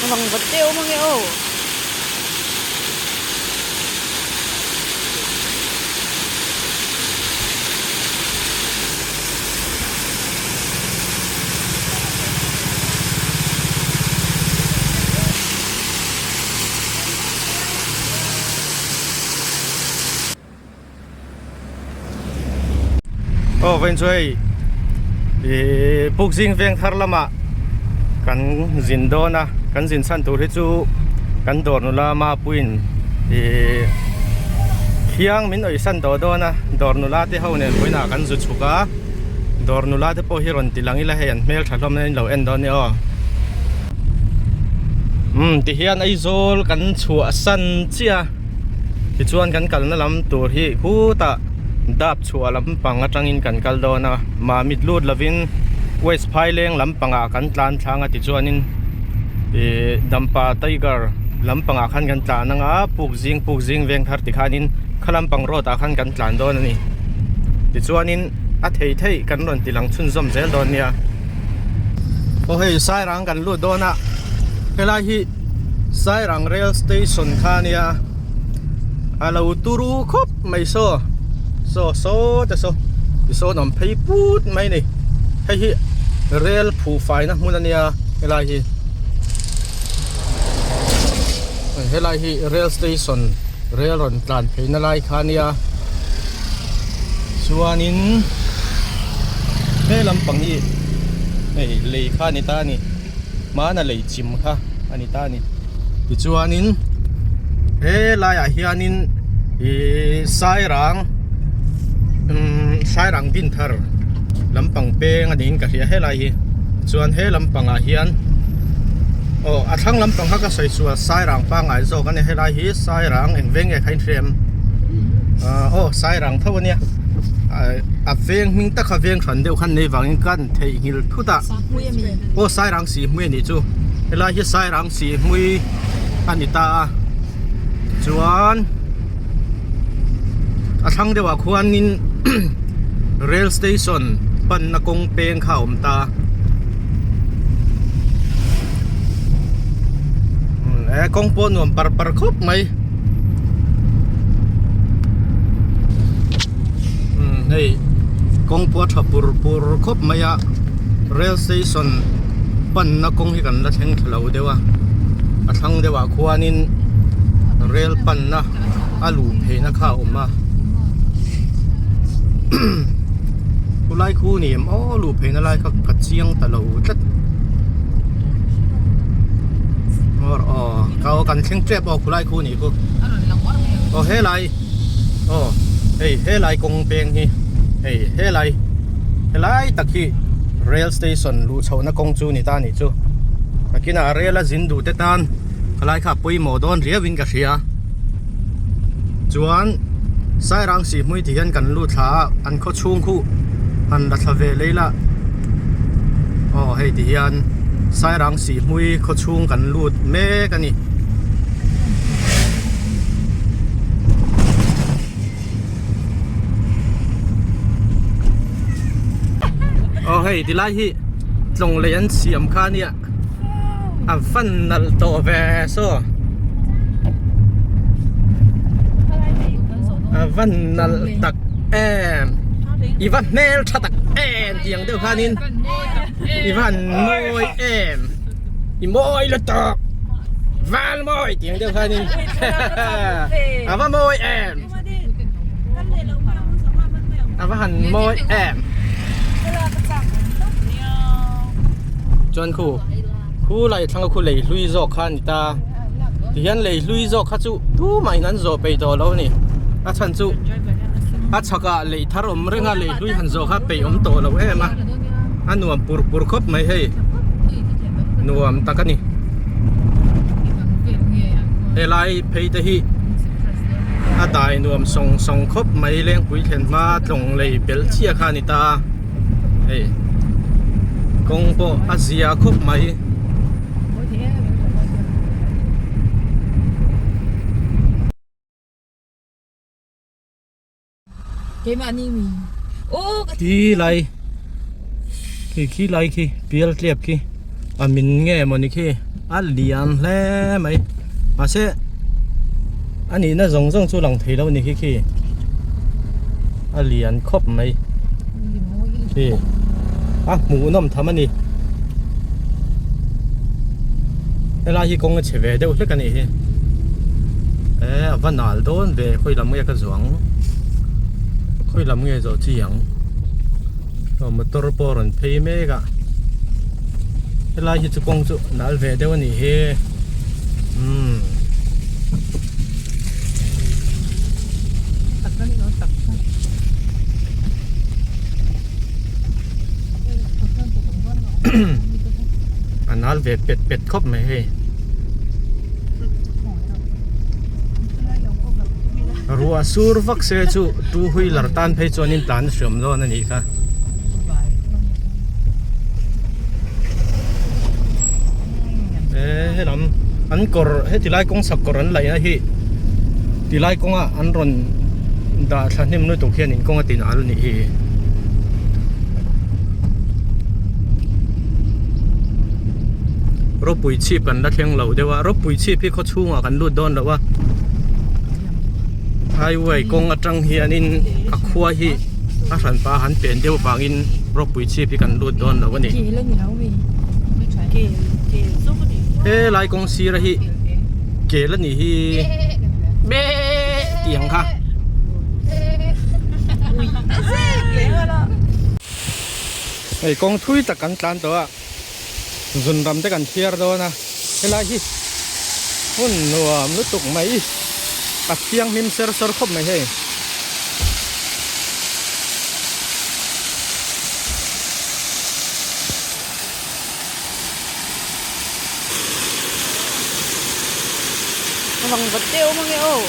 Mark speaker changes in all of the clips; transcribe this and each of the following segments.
Speaker 1: Vang vat te awm ange aw.
Speaker 2: Aw vawiin chu hei ihh pukzing veng thar lamah kan zin dawn a kan zin chhan tur hi chu kan dawr nula mapuiin ihh khiang min awihsan tawh dawn a dawr nula te ho nen vawiinah kan zu chhuk a dawr nula te pawh hi rawn ti lang ila hei an hmel tha hlawm in lo en dawn nia aw umm tihian Aizawl kan chhuahsan chiah a. Tichuan kan kalna lam tur hi khutah dap chhuah lampang atangin kan kal dawn a mamit lut lovin west phaileng lampangah kan tlan thlang a tichuanin ihh dampa tiger lampangah khan kan tlan anga pukzing pukzing veng thar ti khanin kha lampang road ah khan kan tlan dawn a ni tichuanin a thei thei kan rawn ti lang chhunzawm zel dawn nia aw hei sairang kan lut dawn a helai hi. Sairang rail station kha ania a lo turu khawp mai saw saw saw te saw tisawn awm phei put mai a ni hei hi rail phuh faina hmun ania helai hi helai hi rail station rail rawn tlan phei na lai kha ania chuanin he lampang hi hei lei kha a ni ta a ni. Hmana lei chim kha a ni ta a ni tichuanin he laiah hianin ihh sairang umm sairang dinthar lampang peng a niin ka hria helai hi chuan he lampangah hian aw a thlang lampang kha ka sawi sual sairang pangngai zawk a ni helai hi sairang eng veng nge kha in hria em ah aw sairang tho a nia a veng hming tak kha veng hran deuh khan nei vangin kan theihnghilh thut a. Aw Sairang Sihmui a nih chu helai hi Sairang Sihmui a ni ta a chuan a thlang deuhah khuanin rail station panna kawng peng kha a awm ta a kawng pawh a nuam par par khawp mai hei kawng pawh a tha pur pur khawp mai a rail station panna kawng hi kan la thleng thla lo deuh a a thlang deuh ah khuanin rail panna a luh phei na kha a awm a khulai khu ni em aw luh phei na lai kha ka chiang ta lo tlat aw kan thleng tep aw khulai khu ni khu aw helai. Aw hei helai kawng peng hi hei helai helai tak hi rail station luh chhohna kawng chu ni ta a nih chu nakinah rail a zin duh te tan helai kha pawimawh dawn riau in ka hria chuan Sairang Sihhmui tih hian kan lut thla a an khaw chhung khu han la thla ve lei la aw hei ti hian Sairang Sihhmui khaw chhung kan lut mek a ni. Aw hei tilai hi tlawng lei an siam kha ania a van nalh tawh ve saw a van nalh tak em i va hmel tha tak em tiang deuh khanin i van mawi em. I mawi lutuk val mawi tih ang deuh khanin a va mawi em a va han mawi em chuan khu khu lai thlang a khu lei hlui zawk kha a ni ta tihian lei hlui zawk kha chu tumah in an zawh peih tawh lo a ni a chhan chu a chhakah lei thar awm reng a lei hlui han zawh kha peih awm tawh lo em a. A nuam pur pur khawp mai hei nuam tak a ni helai phei te hi a dai nuam sawng sawng khawp mai lengpui thlen hma tlawng lei belh chiah kha a ni ta a hei kawng pawh a zia khawp mai. Khi lai khi khi lai khi pial tliap khi a min nge mawni khi. A lian hle mai mahse a nihna zawng zawng chu lang thei lo a ni khi khi a lian khawp mai khi a hmuhnawm tham a ni helai hi kawng a chhe ve deuh hlek a nih hi e a va nal dawn ve khawi lam nge ka zuang khawi lam nge zawh chi ang. Aw motor pawh a rawn phei mek a helai hi chu kawng chu nal ve deuh a nih hi umm. A nal ve pet pet khawp mai hei. Ruah sur vak se chu two wheeler tan phei chuan in tlan hriam dawn a nih kha. E helam an kawr heti lai kawng sak kawr an laih na hi ti lai kawnga an rawn dah thla hnem lutuk hian in kawng a tin al a nih hi. Ropui chhip kan la thleng lo deuh a ropui chhip hi khaw chhungah kan lut dawn lo a highway kawng atang hianin a khua hi a hran pa han pen deuh vangin ropui chhip hi kan lut dawn lo a ni helai kawng sira hi kel a nih hi be tih ang kha. Hei kawng thui tak kan tlan tawh a. Zun ram te kan thiar dawn a helai hi hmun nuam lutuk mai a thianghlim ser sawr khawp mai hei.
Speaker 1: Vang vat deuh mang e aw.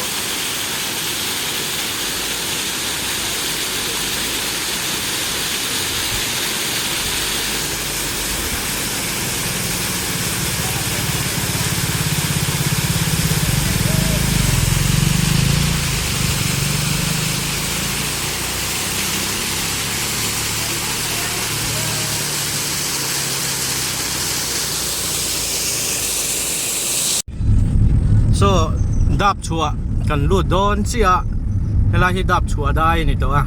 Speaker 2: Saw dap chhuah kan lut dawn chiah a helai hi dap chhuah dai a ni tawh a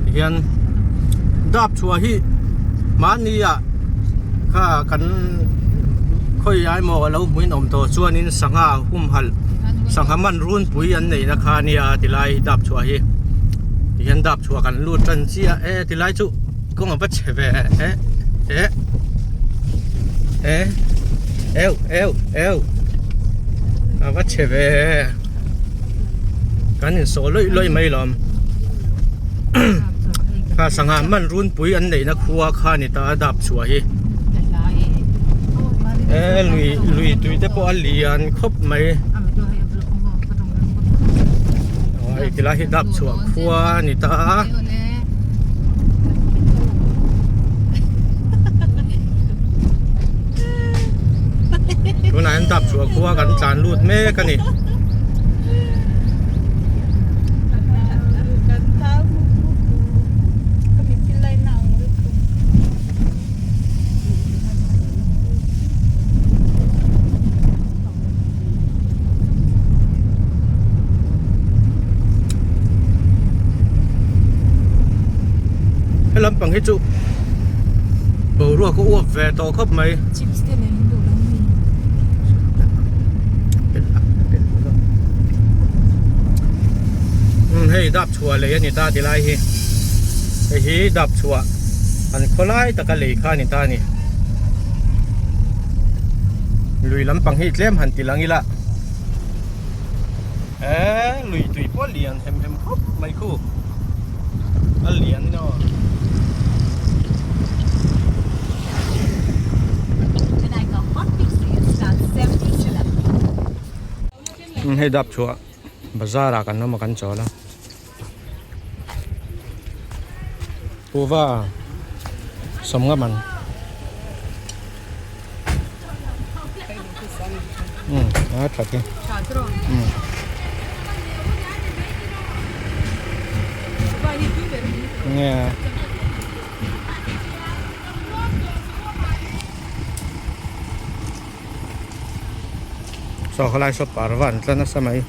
Speaker 2: tihian dap chhuah hi mahni ah kha kan khawi ai maw alo hmuin awm tawh chuanin sangha humhalh sangha man runpui an neihna kha a nia tilai dap chhuah hi tihian dap chhuah kan lut tan chiah e tilai chu kawng a va chhe ve e e e eu eu eu a va chhe ve kan insawh lawih lawih mai lawm kha sangha man runpui an neihna khua kha ni ta a dap chhuah hi e lui lui tui te pawh a lian khawp mai hei tilai hi dap chhuah khua a ni ta a. Tunah hian dap chhuah khua kan tlan lut mek a ni. He lampang hi chu boruak a uap ve tawh khawp mai.
Speaker 1: Chips te nen in duh lo mi.
Speaker 2: Um hei dap chhuah lei a ni ta ti lai hi. Hei hi dap chhuah an khawlai taka lei kha a ni ta a ni. Lui lampang hi tlem han ti lang ila e lui tui pawh a lian hem hem khawp mai khu a lian in aw. Hei dap chhuah bazar ah kan awm a kan chawl a. Kuhva sawmnga man umm a tha te umm nge Saw khalai saw parva an tla nasa mai.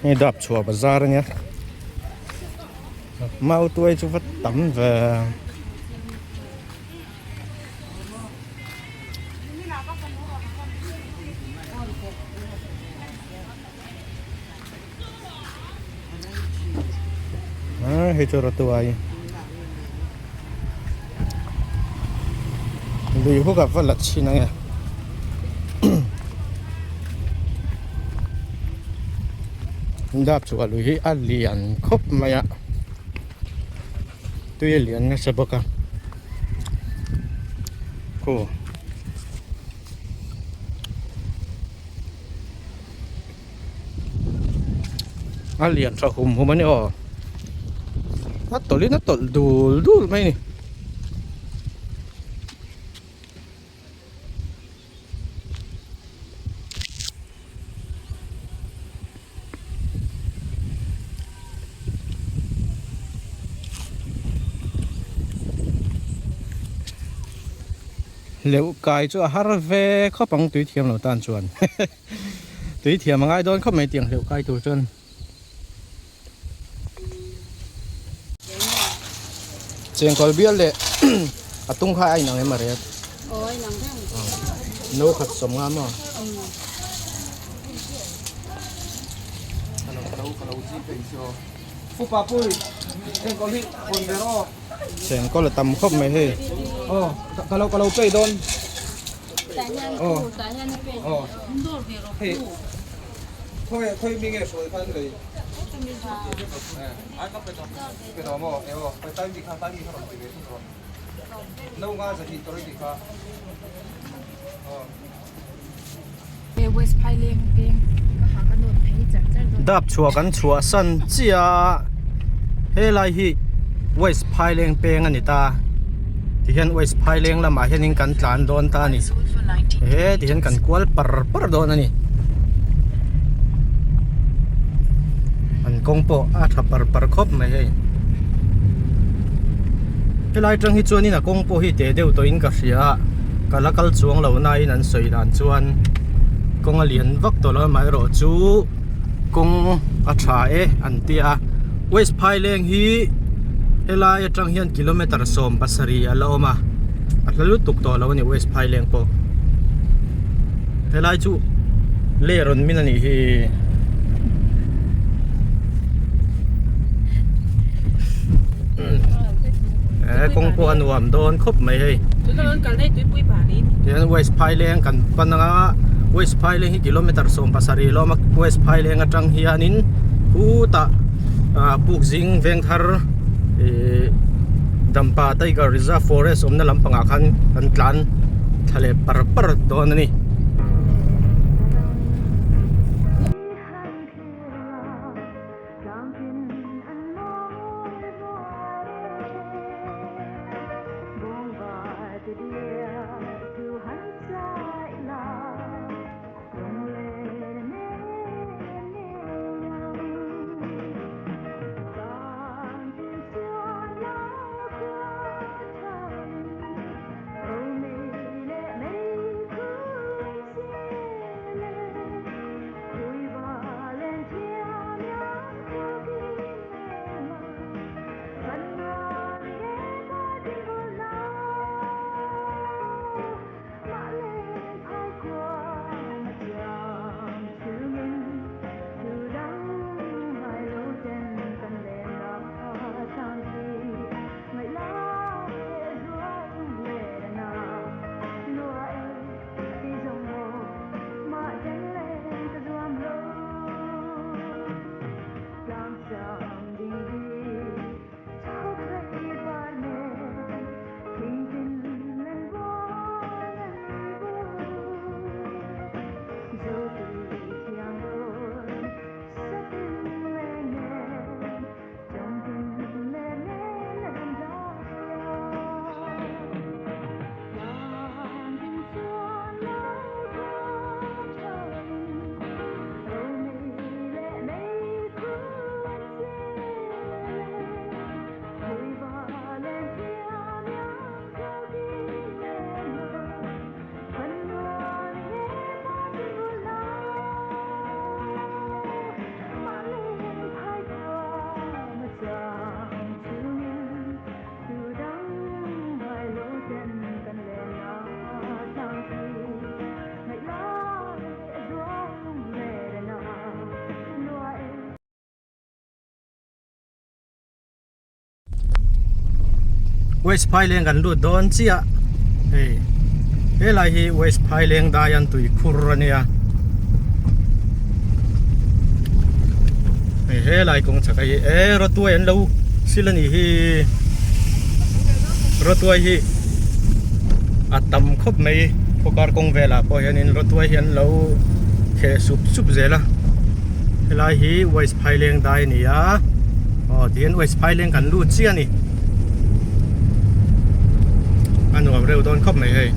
Speaker 2: Hei dap chhuah bazar ania mau tuai chu va tam ve. Ah, hei chu rawtuai lui huk a va la chhin ang e dap chu a lui hi a lian khawp mai a tui a lian nasa bawk a khaw A lian tha hum hum a ni aw a tawlh in a tawlh dul dul mai a ni. Leuh kai chu a har ve khawp ang tui thiam lo tan chuan. Tui thiam a ngai dawn khawp mai tiang hleuh kai tur chuan. Chengkawl bial leh a tung kha a inang em a rel?
Speaker 1: Aw a inang reng.
Speaker 2: No khat sawm nga maw? Chengkawl a tam khawp mai hei.
Speaker 3: Aw ka lo ka lo pay dawn.
Speaker 2: Dap chhuah kan chhuah san chiah a helai hi West Phaileng peng a ni ta tihian West Phaileng lamah hianin kan tlan dawn ta a ni he tihian kan kual par par dawn a ni an kawng pawh a tha par par khawp mai hei helai atang hi chuanin a kawng pawh hi teh deuh tawhin ka hria a ka la kal chuang lo nain an sawi dan chuan kawng a lian vak tawh lo amaherawh chu kawng a tha e an ti a West Phaileng hi helai atang hian kilometer 17 a la awm a a hla lutuk tawh lo a ni West Phaileng pawh helai chu lei rawn min a nih hi. Eh kawng pawh a nuam dawn khawp mai hei tihian West Phaileng kan pan anga West Phaileng hi kilometer 17 lawm a West Phaileng atang hianin khutah ah Pukzing Vengthar ih Dampa Tiger Reserve Forest awmna lampangah khan kan tlan thla leh par par dawn a ni. West Phaileng kan lut dawn chiah hei helai hi West Phaileng dai an tui khur a nia hei helai kawng chhak a hi e rawtuai an lo sil a nih hi rawtuai hi a tam khawp mai khawkar kawng velah pawh hianin rawtuai hi an lo kheh sup sup zel a helai hi West Phaileng dai a ni a aw tihian West Phaileng kan lut chiah a ni. A nuam reuh dawn khawp mai hei.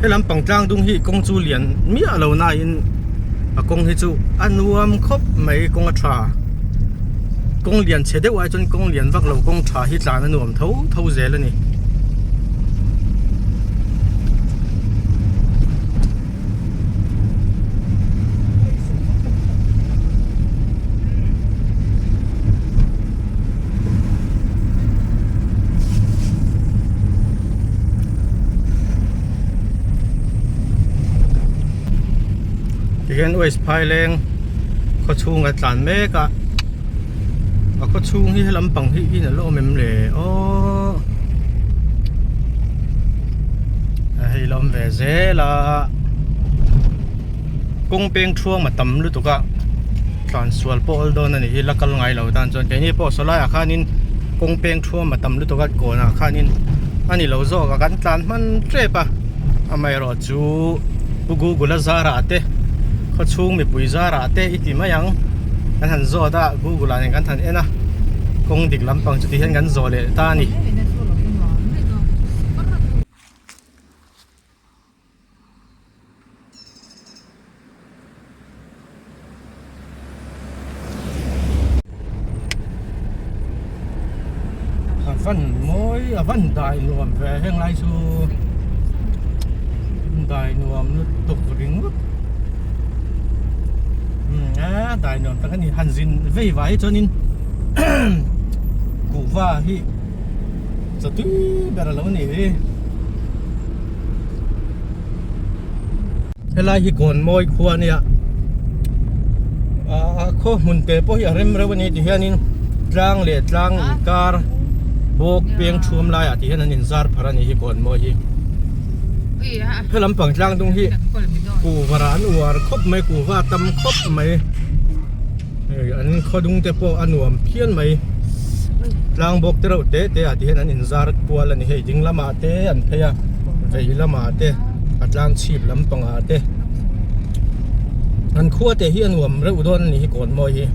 Speaker 2: He lampang tlang dung hi kawng chu lian miah lo nain a kawng hi chu a nuam khawp mai kawng a tha. Kawng lian chhe deuh ai chuan kawng lian vak lo kawng tha hi tlan a nuam tho tho zel a ni. Tihian West Phaileng khaw chhung a tlan mek a a khaw chhung hi helam pang hi in a la awm em le aww hei la awm ve zel a kawng peng thuang a tam lutuk a tlan sual pawh awl dawn a nih hi la kal ngai lo tan chuan keini pawh saw laiah khanin kawng peng thuam a tam lutuk a kawnah khanin a ni lo zawk a kan tlan hman tep a amaherawh chu pu google a zarah te khaw chhung mipui zarah te i ti mai ang kan han zawt a google ah nen kan han en a kawng dik lampang chu ti hian kan zawh leh ta a ni. A van mawi a van dai nuam ve heng lai chu dai nuam lutuk ringawt umm a dai nuam tak a ni han zin vei vai chuanin kuhva hi chaw tui ber a lo ni hi. Helai hi kawn mawi khua a nia a khaw hmun te pawh hi a rem reuh a ni ti hianin tlang leh tlang inkar bawk peng thum laiah ti hian an inzar pharh a ni hi kawn mawi hi he lampang tlang dung hi kuhva rah an uar khawp mai kuhva a tam khawp mai hei an khaw dung te pawh a nuam phian mai tlang bawk te reuh te te ah ti hian an inzar kual a ni hei ding lamah te an phei a vei lamah te a tlang chhip lampang ah te an khua te hi a nuam reuh dawn a ni hi kawn mawi hi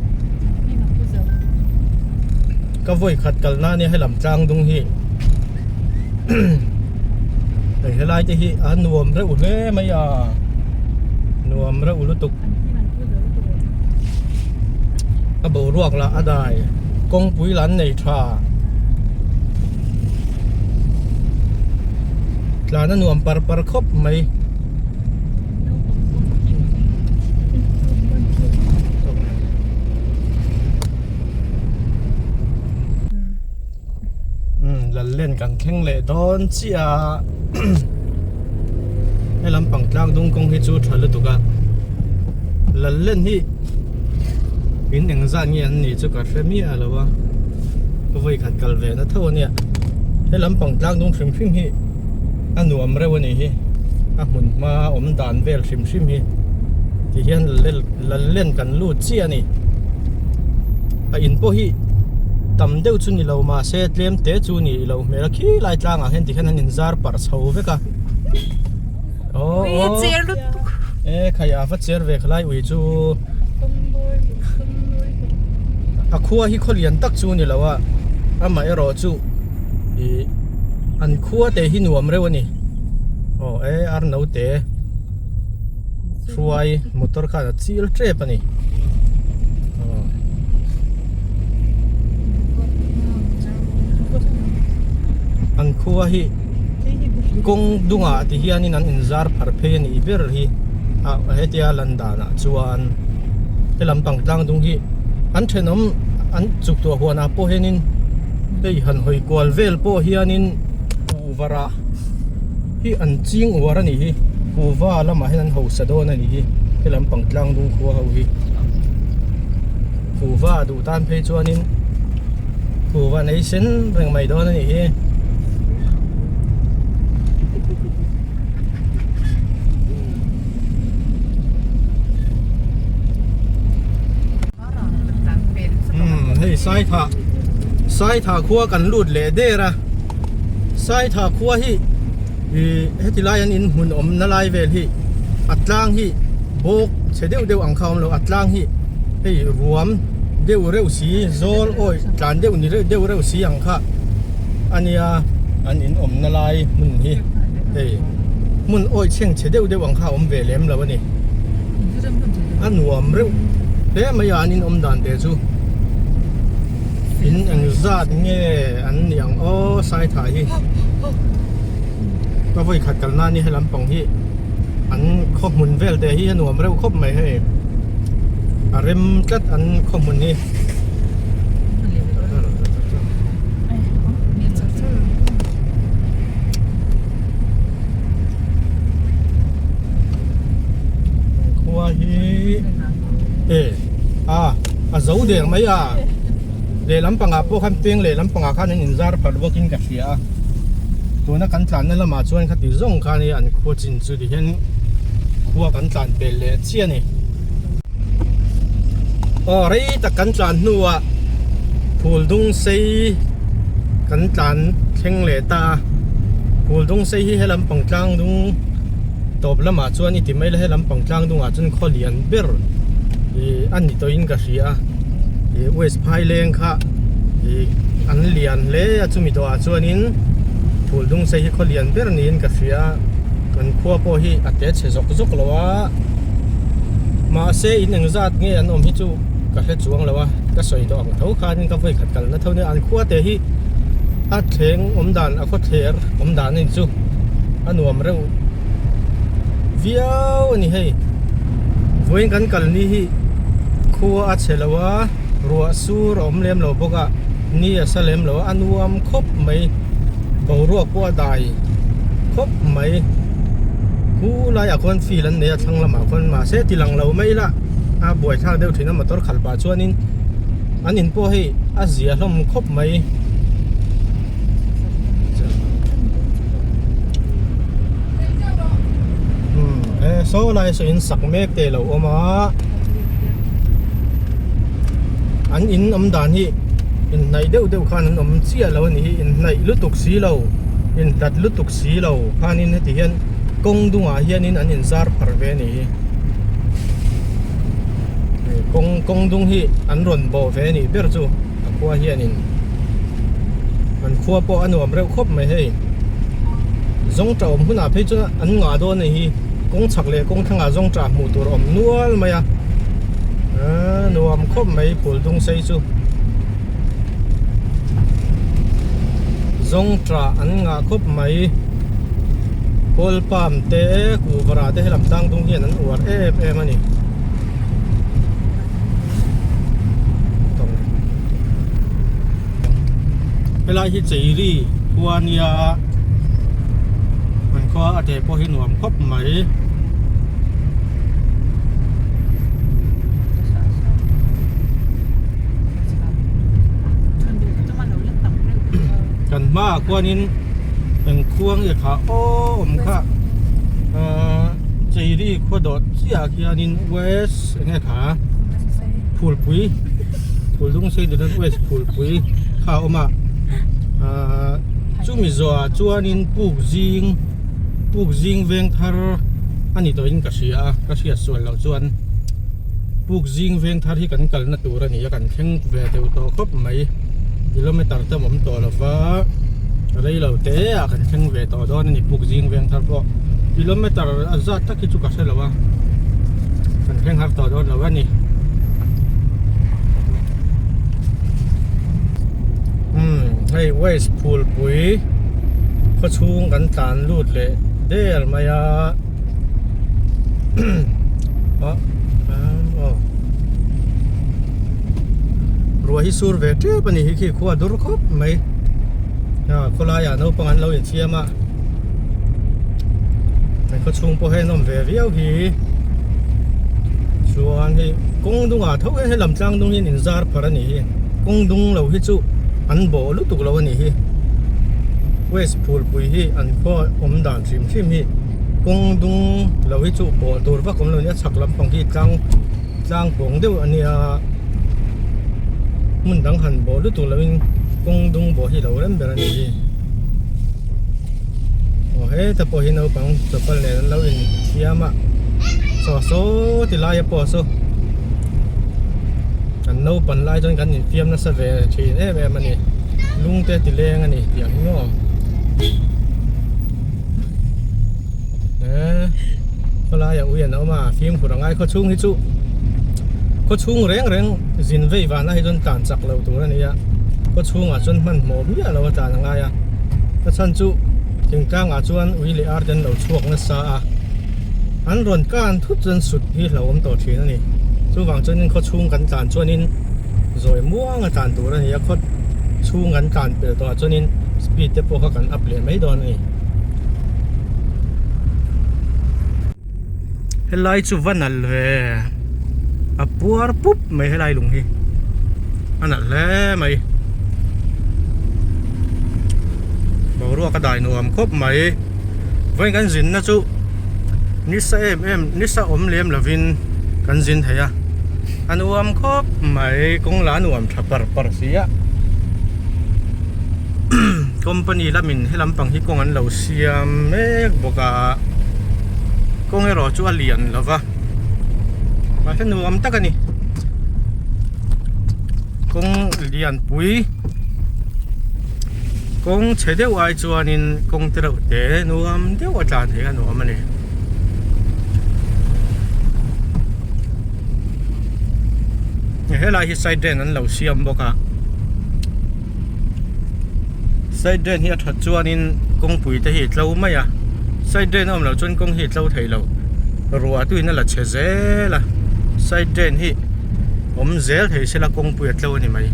Speaker 2: ka vawi khat kal na ania helam tlang dung hi hei helai te hi a nuam reuh hle mai a nuam reuh lutuk. A boruak lah a dai kawngpui lah an nei tha tlan a nuam par par khawp mai. Lallen kan thleng leh dawn chiah a he lampang tlang dung kawng hi chu tha lutuk a Lallen hi in engzat nge an nih chu ka hre miah lo a ka vawi khat kal ve na tho ania he lampang tlang dung hrim hrim hi a nuam reuh a nih hi a hmun hma awm dan vel hrim hrim hi ti hian Lallen kan lut chiah a ni a in pawh hi tam deuh chu ni lo mahse tlem te chu ni lo hmel a khi lai tlangah hian tikhian an inzar parh chho vek a aw aw e khai a va cher ve khalai ui chu a khua hi khaw lian tak chu ni lo a amaherawh chu ih an khua te hi nuam reuh a ni aw e ar naute. Hruai motor khan a chil tep a ni an khua hi kawng dungah ti hianin an inzar phar phei a nih ber hi a hetia lan danah chuan he lampang tlang dung hi an thenawm an chuk tuah huanah pawh hianin hei han hawi kual vel pawh hianin kuhva hi an ching uar a nih hi kuhva lamah hian an hausa dawn a nih hi he lampang tlang dung khua ho hi kuhva duh tan phei chuanin. Kuhva an ei sen reng mai dawn a nih hi. Umm hei Saitha Saitha khua kan lut leh der a Saitha khua hi ih heti lai an in hmun awmna lai vel hi a tlang hi bawk chhe deuh deuh ang kha a awm lo a tlang hi hei ruam deuh reuh si zawl awi tlan deuh ni deuh reuh si ang kha a nia an in awmna lai hmun hi hei hmun awi chheng chhe deuh deuh ang kha a awm ve lem lo a ni. A nuam reuh hle mai a an inawm dan te chu in eng zat nge an nih ang aw saitha hi ka vawi khat kal nan hi he lampang hi an khaw hmun vel te hi a nuam reuh khawp mai hei a rem tlat an khaw hmun hi. Khua hi e a a zo der mai a lehlam pangah pawh khan peng lehlam pangah khan an inzar pharh bawkin ka hria a tuna kan tlanna lamah chuan khati zawng khan hei an khua chin chu ti hian khua kan tlan pel leh chiah a ni aw rei tak kan tlan hnuah phul dung sei kan tlan thleng leh ta a. Phul dung sei hi helam pang tlang dung tawp lamah chuan i ti mai la helam pang tlang dungah chuan khaw lian ber ih a ni tawhin ka hria a ih west phaileng kha ih an lian hle a chumi dawhah chuanin phul dung sei hi khaw lian ber niin ka hria a kan khua pawh hi a te chhe zawk zawk lo a mahse in engzat nge an awm hi chu ka hre chuang lo a ka sawi tawh ang tho khanin ka vawi khat kalna tho nia an khua te hi. A thleng awm dan a khawthler awm dan a ni chu a nuam reuh viau a ni hei vawiin kan kal ni hi khua a chhe lo a ruah sur a awm lem lo bawk a ni a sa lem lo a a nuam khawp mai boruak pawh a dai khawp mai khu laiah khuan field an nei a thlang lamah khuan mahse ti lang lo mai ila a buaithlak deuh thin a motor khalh pah chuanin. An in pawh hei a zia hlawm khawp mai. E saw lai saw in sak mek te lo awm a. An in awm dan hi inhnaih deuh deuh khan an awm chiah lo a ni hi inhnaih lutuk si lo inhlat lutuk si lo khanin heti hian kawng dungah hianin an inzar phar ve a ni hi. Kawng kawng dung hi an rawn bawh ve a nih ber chu a khua hianin an khua pawh a nuam reuh khawp mai hei zawng tah awm hunah phei chuan an ngah dawn a ni hi kawng chhak leh kawng thlangah zawng tah hmuh tur a awm nual mai a aaa nuam khawp mai phul dung sei chu zawng tah an ngah khawp mai kawl palm te kuhva te helam tlang dung hian an uar em em a ni. Helai hi Cheiri khua a nia an khua a te pawh hi nuam khawp mai. Kan hmaah khuanin eng khua nge kha aw awm kha ahh Cheiri khua dawt chiah ah khianin West eng nge kha Phulpui Phuldung sei deuh West Phulpui kha a awm a ahh chumi zawhah chuanin puk zing puk zing veng thar a ni tawhin ka hria a ka hriat sual loh chuan puk zing veng thar hi kan kalna tur a ni a kan thleng ve deuh tawh khawp mai kilometer te awm tawh lo va rei lo te ah kan thleng ve tawh dawn a ni puk zing veng thar pawh kilometer a zat tak hi chu ka hre lo a kan thleng har tawh dawn lo a ni umm hei west phulpui khaw chhung kan tlan lut leh der mai a ah aw ruah hi sur ve tep a ni hi khi khua dur khawp mai a khawlaiah naupang an lo insiam a an khaw chhung pawh hi an awm ve viau hi chuan hei kawng dungah tho hian helam tlang dung hian inzar pharh a ni hi kawng dung lo hi chu. An bawh lutuk lo a nih hi. West Phulpui hi an khaw awm dan hrim hrim hi kawng dung lo hi chu bawh tur vak awm lo a ni a chhak lampang hi tlang tlang pawng deuh a nia hmun dang han bawh lutuk lo in kawng dung bawh hi lo rem ber a nih hi. Aw heta pawh hi naupang chawpal nen an lo inthiam a saw saw ti laia pawh saw kan naupan lai chuan kan infiam nasa ve thin em em a ni lung te ti leng a ni tih ang hi maw eh khawlaia ui an awm a fimkhur a ngai khaw chhung hi chu khaw chhung reng reng zin vei vana hi chuan tlan chak lo tur a ni a khaw chhungah chuan hmanhmawh miah lo a tlan a ngai a a chhan chu thingtlangah chuan ui leh ar te an lo chhuak nasa a an rawn kan thut chuan sut hi hlauhawm tawh thin a ni chuvang chuanin khaw chhung kan tlan chuanin zawi muang a tlan tur a ni a khaw chhung kan tlan pel tawh ah chuanin speed te pawh kha kan up leh mai dawn a ni. Helai chu va nalh ve a puar pup mai helai lung hi a nalh hle mai boruak a dai nuam khawp mai vawiin kan zinna chu nisa em em nisa awm lem lovin kan zin thei a a nuam khawp mai kawng lah a nuam tha par par si a company lamin he lampang hi kawng an lo siam mek bawk a kawng erawh chu a lian lo va mahse nuam tak a ni kawng lianpui kawng chhe deuh ai chuanin kawng te reuh te nuam deuh a tlan theih a nuam a ni. Helai hi side drain an lo siam bawk a side drain hi a that chuanin kawngpui te hi a tlo mai a side drain a awm loh chuan kawng hi a tlo thei lo ruah tuiin a la chhe zel a side drain hi awm zel thei sela kawngpui a tlo a ni mai.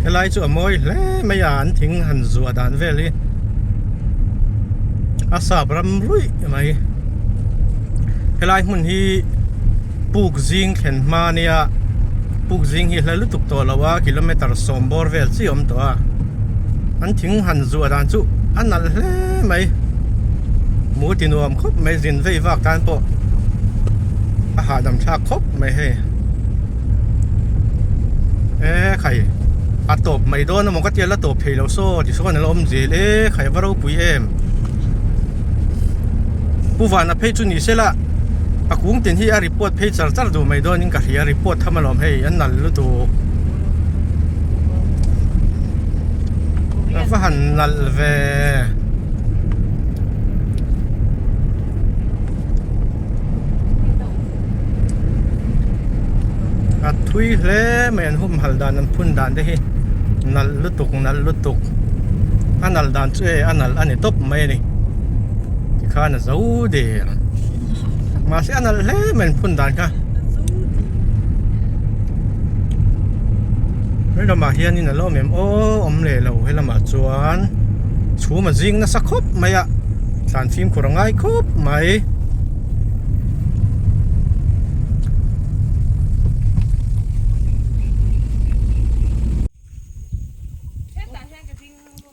Speaker 2: Helai chu a mawi hle mai a an thing han zuah dan vel hi a sap ram ruih mai helai hmun hi puk zing thlen hma ania puk zing hi hla lutuk tawh lo a kilometer sawm bawr vel chi a awm tawh a an thing han zuah dan chu a nalh hle mai mu ti nuam khawp mai zin vei vak tan pawh a hahdam thlak khawp mai hei e khai a tawp mai dawn emaw ka tia la tawp thei lo saw ti sawn a la awm zel e khai va ropui em pu vana phei chu ni sela a kung tin hi a report phei char char duh mai dawn in ka hria report tham alawm hei an nalh lutuk a va han nalh ve. A thui hle mai an humhalh dan an phun dan te hi nalh lutuk nalh lutuk a nalh dan chu e a nalh a ni tawp mai a ni tikhan a zo der mahse a nalh hle mai an phun dan kha helamah hianin a la awm em aw awm leh lo helamah chuan chhum a zing nasa khawp mai a thlan fimkhur a ngai khawp mai.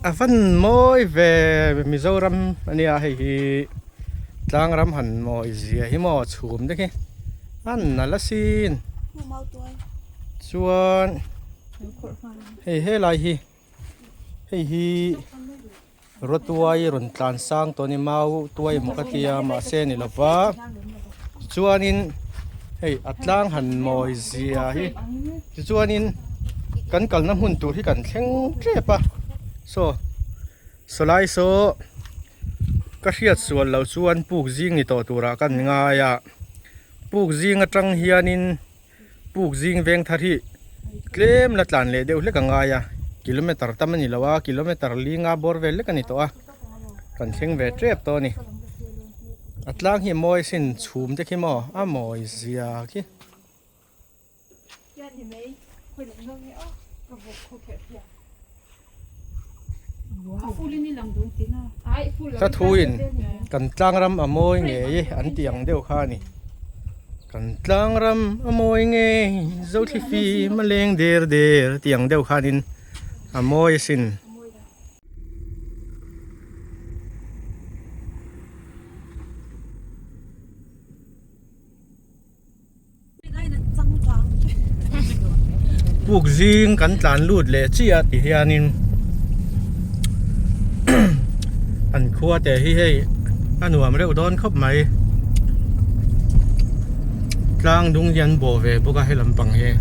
Speaker 2: A van mawi ve Mizoram a nia hei hi tlang ram han mawi zia hi maw chhum te khi a nalh asin chuan hei helai hi hei hi. Rawtuai rawn tlan sang tawh a ni mau tuai emaw ka tia mahse a ni lo va tichuanin hei a tlang han mawi zia hi tichuanin kan kalna hmun tur hi kan thleng tep a saw sawlai saw ka hriat sual loh chuan puk zing ni tawh turah kan ngai a puk zing atang hianin. Puk zing veng thar hi tlem la tlan leh deuh hlek a ngai a kilometer tam a ni lo a kilometer li nga bawr vel hlek a ni tawh a kan thleng ve tep tawh a ni a tlang hi a mawi sin chhum te khi maw a mawi zia khi. Hla thuin kan tlangram a mawi ngei an tih ang deuh kha a ni. Kan tlangram a mawi ngei Zothlifim a leng der der tih ang deuh khanin a mawi asin. Puk zing kan tlan lut leh chiah ti hianin an khua te hi hei a nuam reuh dawn khawp mai tlang dung hi an bawh ve bawk a he lampang hi.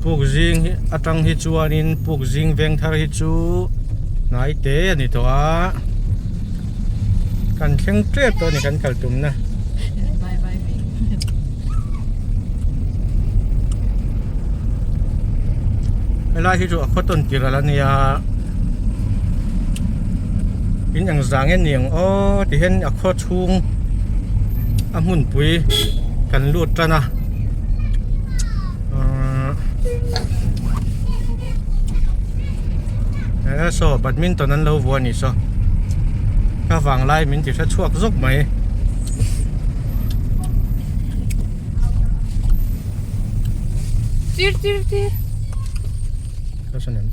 Speaker 2: Puk zing hi atang hi chuanin puk zing veng thar hi chu hnai te a ni tawh a. Kan thleng tep tawh a ni kan kal tumna. Helai hi chu a khaw tawn tir ala nia. In eng zang nge niang aw ti hian a khaw chhung a hmunpui kan lut tan a. Ahh saw badminton an lo vuah a nih saw ka vanglai min ti hre chhuak zawk mai.
Speaker 1: Tir tir tir.
Speaker 2: Ka hre nem.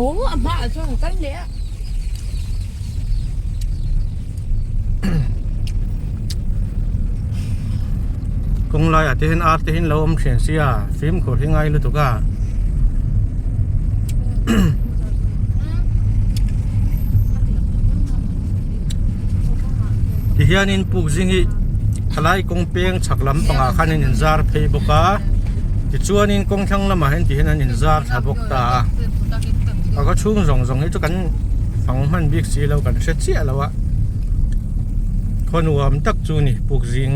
Speaker 1: Aw a hmaah chuan a kal leh a.
Speaker 2: Kawng laiah te hian ar te hian lo awm thin sia fimkhur hi ngai lutuk a tihianin puk zing hi thalai kawng peng chhak lam pangah khan an inzar phei bawk a tichuanin kawng thlang lamah hian tihian an inzar thla bawk ta a a khaw chhung zawng zawng hi chu kan fang hman bik si lo kan hre chiah lo a khaw nuam tak chu ni puk zing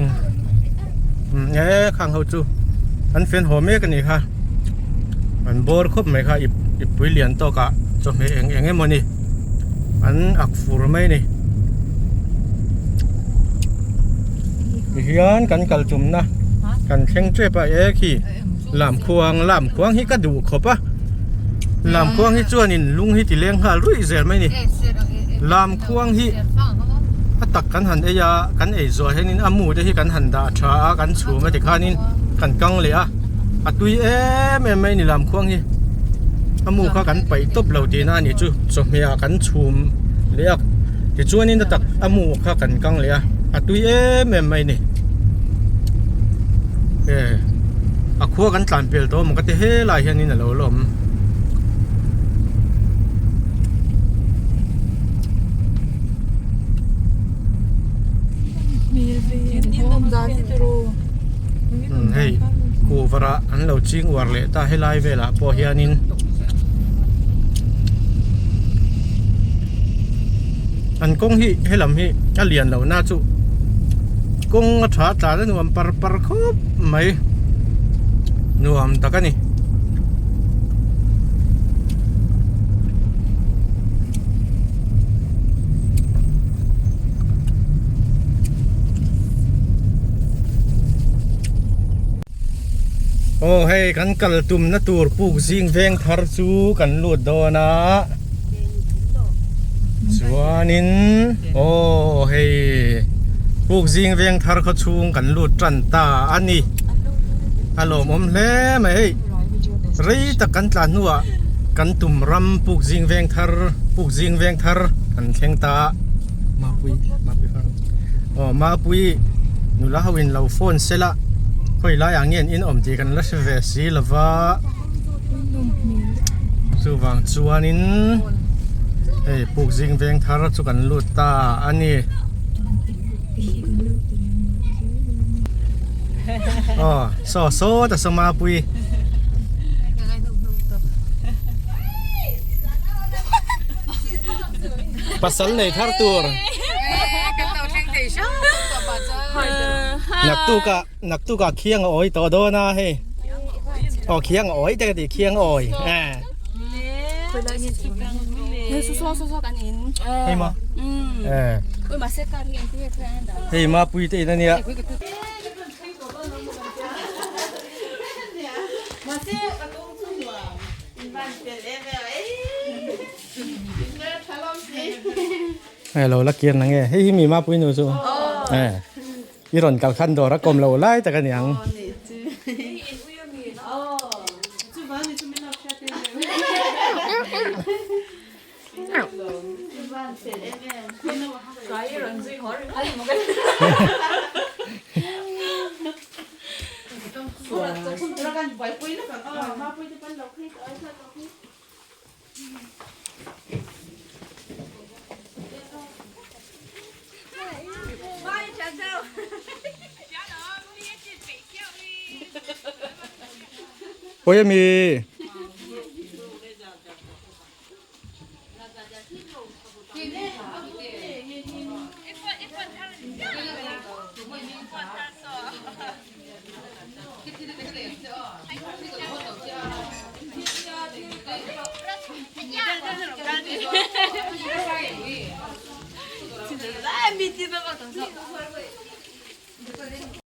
Speaker 2: e khang ho chu an fen haw mek a ni kha an bawr khawp mai kha ip ippui lian tawk ah chawhmeh eng eng emaw ni an ak fur mai a ni tihian kan kal tumna kan thleng tep a e khi lamkhuang lamkhuang hi ka duh khawp a lamkhuang hi chuanin lung hi ti leng nghal ruih zel mai a ni lamkhuang hi a tak kan han ei a kan ei zawh hianin a mu te hi kan han dah tha a kan chhum a tikhanin kan kang leh a a tui em em mai a ni lamkhuang hi a mu kha kan paih tawp lo tihna a nih chu chawhmeh ah kan chhum leh a tichuanin a tak a mu kha kan kang leh a a tui em em mai a ni e a khua kan tlan pel tawh maw ka ti helai hianin a lo la awm. Hei kuhvarah an lo ching uar leh ta helai velah pawh hianin an kawng hi helam hi a lian lo na chu kawng a tha tlan a nuam par par khawp mai nuam tak a ni. Aw hei kan kal tumna tur puk zing veng thar chu kan lut dawn a chuanin aw hei puk zing veng thar khaw chhung kan lut tan ta a ni a lawmawm hle mai hei. Rei tak kan tlan hnuah kan tum ram puk zing veng thar puk zing veng thar kan thleng ta a Mapui Mapui farm aw Mapui nula ho in lo phone sela khawi laiah nge an in awm tih kan la hre ve si lova chuvang chuanin hei puk zing veng thar chu kan lut ta a ni. Aw saw saw ta saw mapui. Pasal nei thar tur. Naktuka naktuka khiang a awi tawh dawn a hei. Aw khiang a awi te ka ti khiang a awi. Hei ma. Hei mapui te in a nia. Hei lo la kir na nge hei hi mi mapui nu chu e i rawn kal khan dawr a kawm lo lai tak a ni ang. Pawi a mi.